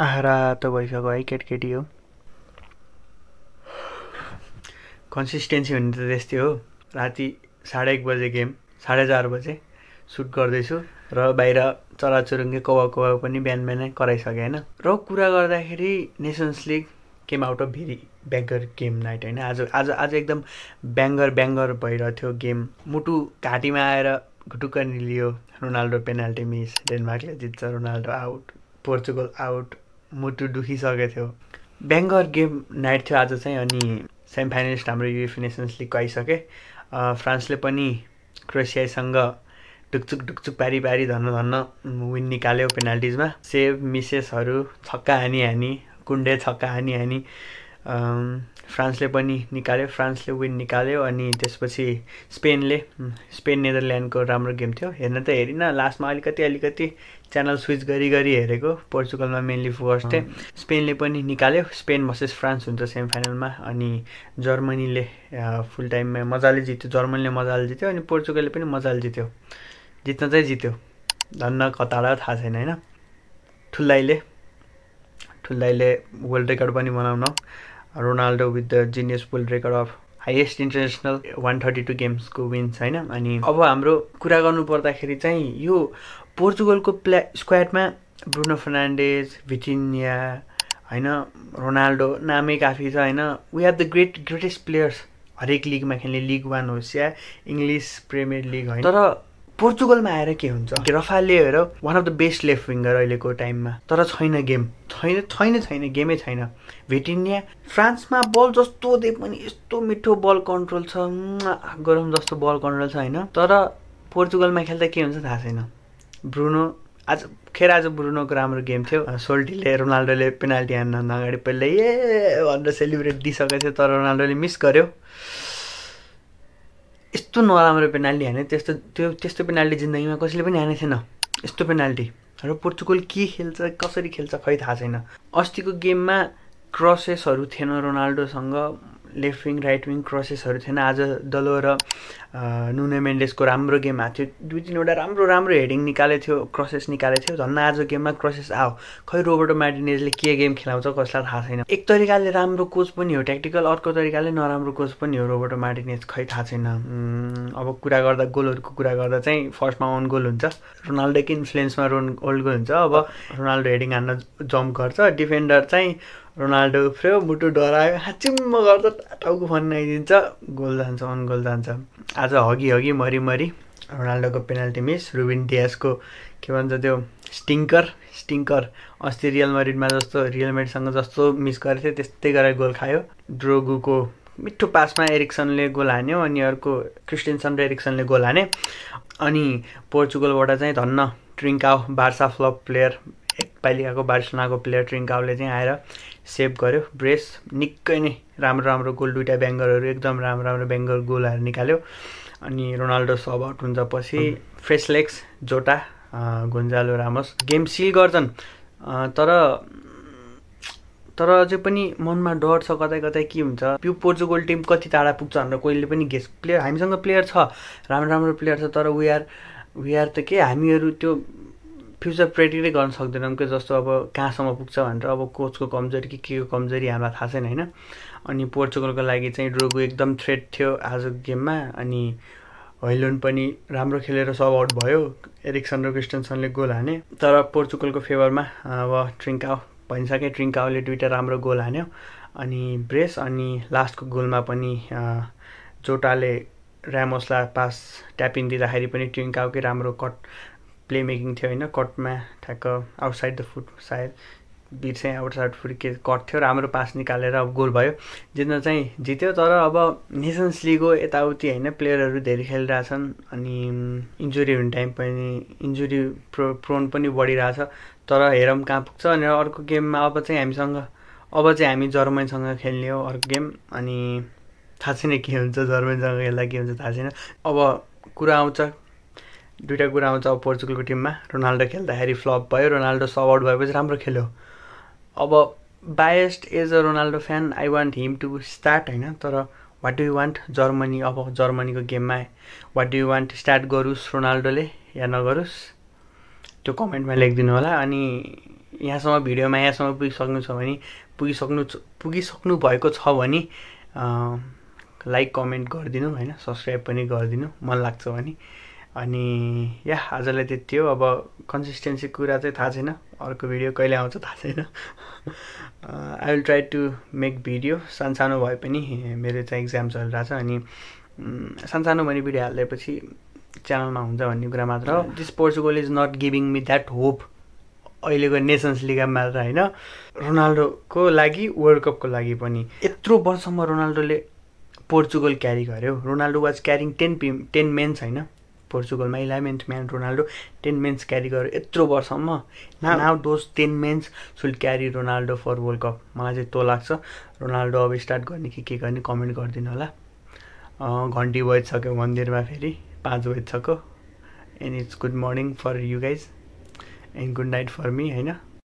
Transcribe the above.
आहारा त भइसक्यो है केटकेटी हो। कन्सिस्टेन्सी भन्ने त त्यस्तै हो। राति 1:30 बजे गेम 4:30 बजे सुट गर्दैछु र बाहिर चराचुरुङ्गी कौवा पनि बिहान बिहानै कराइसकेँ होइन। र कुरा गर्दाखेरि nations league came out of very banger game night होइन। आज एकदम ब्याङ्गर भइरहेको थियो गेम। मुटु घाँटीमा आएर घुटुक्क निलियो। रोनाल्डो पेनाल्टी मिस, डेनमार्कले जित्छ, रोनाल्डो आउट, पोर्चुगल आउट, मुटु दुखिसकेको थियो। ब्याङ्गर गेम नाइट थियो आज चाहिँ। अनि सेमी फाइनलिस्ट हाम्रो युएफए नेसन्स लिगको आइसके। फ्रान्सले पनि क्रोएसियासँग ढुकचुक पारी धन्न विन निकाल्यो पेनाल्टिजमा। सेभ मिसेसहरू छक्का हानी कुण्डे छक्का हानी फ्रान्सले पनि निकाल्यो। फ्रान्सले विन निकाल्यो। अनि त्यसपछि स्पेन नेदरल्यान्डको राम्रो गेम थियो। हेर्न त हेरिनँ, लास्टमा अलिकति च्यानल स्विच गरी हेरेको। पोर्चुगलमा मेनली फोकस थिएँ। स्पेनले पनि निकाल्यो। स्पेन भर्सेस फ्रान्स हुन्छ सेमी फाइनलमा। अनि जर्मनीले फुल टाइममा मजाले जित्यो। जर्मनीले मजाले जित्यो अनि पोर्चुगलले पनि मजाले जित्यो। जित्न चाहिँ जित्यो, धन्न कताडा थाहा छैन होइन। ठुल्दाइले वर्ल्ड रेकर्ड पनि बनाउन। Ronaldo with the genius world record of highest international 132 गेम्सको विन्स होइन। अनि अब हाम्रो कुरा गर्नु पर्दाखेरि चाहिँ यो पोर्चुगलको स्क्वाडमा ब्रुनो फर्नान्डेज, भिटिनिया होइन, रोनाल्डो नामै काफी छ होइन। We have the greatest players हरेक लिगमा खेल्ने, लिग 1 होस् या इङ्ग्लिस प्रिमियर लिग होइन। तर पोर्चुगलमा आएर के हुन्छ, रफाले हेर one of the best left winger अहिलेको टाइममा, तर छैन गेम, छैन गेमै छैन। भिटिनिया फ्रान्समा बल जस्तो दे पनि यस्तो मिठो बल कन्ट्रोल छ, गरम जस्तो बल कन्ट्रोल छ होइन। तर पोर्चुगलमा खेल्दा के हुन्छ थाहा छैन। ब्रुनो आज ब्रुनोको राम्रो गेम थियो। सोल्टीले रोनाल्डोले पेनाल्टी हान्नुभन्दा अगाडि पहिला भनेर सेलिब्रेट दिइसकेको थियो, तर रोनाल्डोले मिस गर्यो। यस्तो नराम्रो पेनाल्टी हाने, त्यस्तो पेनाल्टी जिन्दगीमा कसैले पनि हानेको थिएन यस्तो पेनाल्टी। र पोर्चुगल के खेल्छ, कसरी खेल्छ खै थाहा छैन। अस्तिको गेममा क्रसेसहरू थिएन रोनाल्डोसँग, लेफ्ट विङ राइट विङ क्रसेसहरू थिएन। आज दलो र नुनो मेन्डेसको राम्रो गेम आएको थियो। 2-3वटा राम्रो हेडिङ निकालेको थियो, क्रसेस निकालेको थियो। झन् आज गेममा क्रसेस आयो। खै रोबर्टो मार्टिनेजले के गेम खेलाउँछ कसलाई थाहा छैन। एक तरिकाले राम्रो कोच पनि हो टेक्टिकल, अर्को तरिकाले नराम्रो कोच पनि हो रोबर्टो मार्टिनेज, खै थाहा छैन। अब कुरा गर्दा गोलहरूको कुरा गर्दा चाहिँ फर्स्टमा ओन गोल हुन्छ, रोनाल्डोको इन्फ्लुएन्समा ओन गोल हुन्छ। अब रोनाल्डो हेडिङ हान्न जम्प गर्छ, डिफेन्डर चाहिँ रोनाल्डो उफ्रियो, मुटु डरायो, हाचिम्म गर्छ, टाउको फन्नाइदिन्छ, गोल जान्छ, अन गोल जान्छ। आज हगी मरी रोनाल्डोको पेनाल्टी मिस। रुबिन डियासको के भन्छ त्यो स्टिङ्कर अस्ति रियल मेडसँग जस्तो मिस गरेको थियो त्यस्तै गरेर गोल खायो। ड्रोगुको मिठो पासमा एरिक्सनले गोल हान्यो। अनि अर्को क्रिस्टेन्सन र एरिक्सनले गोल हाने। अनि पोर्चुगलबाट चाहिँ धन्न ट्रिङ्काओ, बार्सा फ्लप प्लेयर, एकपालिकाको बार्सिलोनाको प्लेयर ट्रिङ्काओले चाहिँ आएर सेभ गर्यो। ब्रेस निकै नै राम्रो गोल, 2टा ब्याङ्गरहरू एकदम राम्रो ब्याङ्गर गोलहरू निकाल्यो। अनि रोनाल्डो सब आउट हुन्छ। पछि फ्रेसलेक्स, जोटा, गोन्जालो रामोस गेम सिल गर्छन्। तर अझै पनि मनमा डर छ कतै के हुन्छ, यो पोर्चुगल टिम कति टाढा पुग्छ भनेर कोहीले पनि गेस। हामीसँग प्लेयर छ, राम्रो प्लेयर छ, तर वी आर त के हामीहरू त्यो फ्युचर प्रेडिक्टै गर्न सक्दैनौँ कि जस्तो अब कहाँसम्म पुग्छ भनेर। अब कोचको कमजोरी के को कमजोरी हामीलाई थाहा छैन होइन। अनि पोर्चुगलको लागि चाहिँ ड्रोगु एकदम थ्रेट थियो आज गेममा। अनि होइलुन्ड पनि राम्रो खेलेर सब आउट भयो। एरिक्सन र क्रिस्टेन्सनले गोल हाने। तर पोर्चुगलको फेभरमा अब ट्रिङ्काओले 2टा राम्रो गोल हान्यो। अनि ब्रेस, अनि लास्टको गोलमा पनि जोटाले ऱ्यामोसलाई पास ट्यापिङ दिँदाखेरि पनि ट्रिङ्काओकै राम्रो कट प्ले मेकिङ थियो होइन। कटमा ठ्याक्क आउटसाइड द फुट, सायद बिर्सेँ, आउटसाइड फुट के कट थियो, राम्रो पास निकालेर अब गोल भयो, जित्न चाहिँ जित्यो। तर अब नेसन्स लिग हो, यताउति होइन, प्लेयरहरू धेरै खेलिरहेछन्। अनि इन्जुरी हुने टाइम पनि इन्जुरी प्रोन पनि बढिरहेछ। तर हेरौँ कहाँ पुग्छ। अनि अर्को गेममा अब चाहिँ हामी जर्मनीसँग खेल्ने हो अर्को गेम। अनि थाहा छैन के हुन्छ, जर्मनीसँग खेल्दा के हुन्छ थाहा छैन। अब 2टा कुरा आउँछ अब पोर्चुगलको टिममा। रोनाल्डो खेल्दाखेरि फ्लप भयो, रोनाल्डो सब आउट भएपछि राम्रो खेल्यो। अब biased as a Ronaldo fan, I want him to start होइन। तर what do you want Germany, अब जर्मनीको गेममा what do you want, start गरोस् रोनाल्डोले या नगरोस्, त्यो कमेन्टमा लेखिदिनु होला। अनि यहाँसम्म भिडियोमा यहाँसम्म पुगिसक्नु भएको छ भने लाइक कमेन्ट गरिदिनु होइन, सब्सक्राइब पनि गरिदिनु मन लाग्छ भने। अनि आजलाई त्यति हो। अब कन्सिस्टेन्सी कुरा चाहिँ थाहा छैन, अर्को भिडियो कहिले आउँछ थाहा छैन। I will try to make video, सानो भए पनि मेरो चाहिँ एक्जाम चलिरहेछ, अनि सानो भने भिडियो हालिदिएपछि च्यानलमा हुन्छ भन्ने कुरा मात्र हो। This Portugal is not giving me that hope अहिलेको नेसन्स लिगमा मात्र होइन, रोनाल्डोको लागि वर्ल्ड कपको लागि पनि। यत्रो वर्षसम्म रोनाल्डोले पोर्चुगल क्यारी गर्यो। रोनाल्डो वाज क्यारिङ 10 मेन्स होइन, पोर्चुगलमा 11th man Ronaldo 10 men's carry गर्यो यत्रो वर्षसम्म। Now those 10 men's should carry Ronaldo for world cup. मलाई चाहिँ त्यो लाग्छ। रोनाल्डो अब स्टार्ट गर्ने कि के गर्ने कमेन्ट गरिदिनु होला। घन्टी बजिसक्यो मन्दिरमा, फेरि 5 बजिसक्यो। And it's good morning for you guys and good night for me होइन।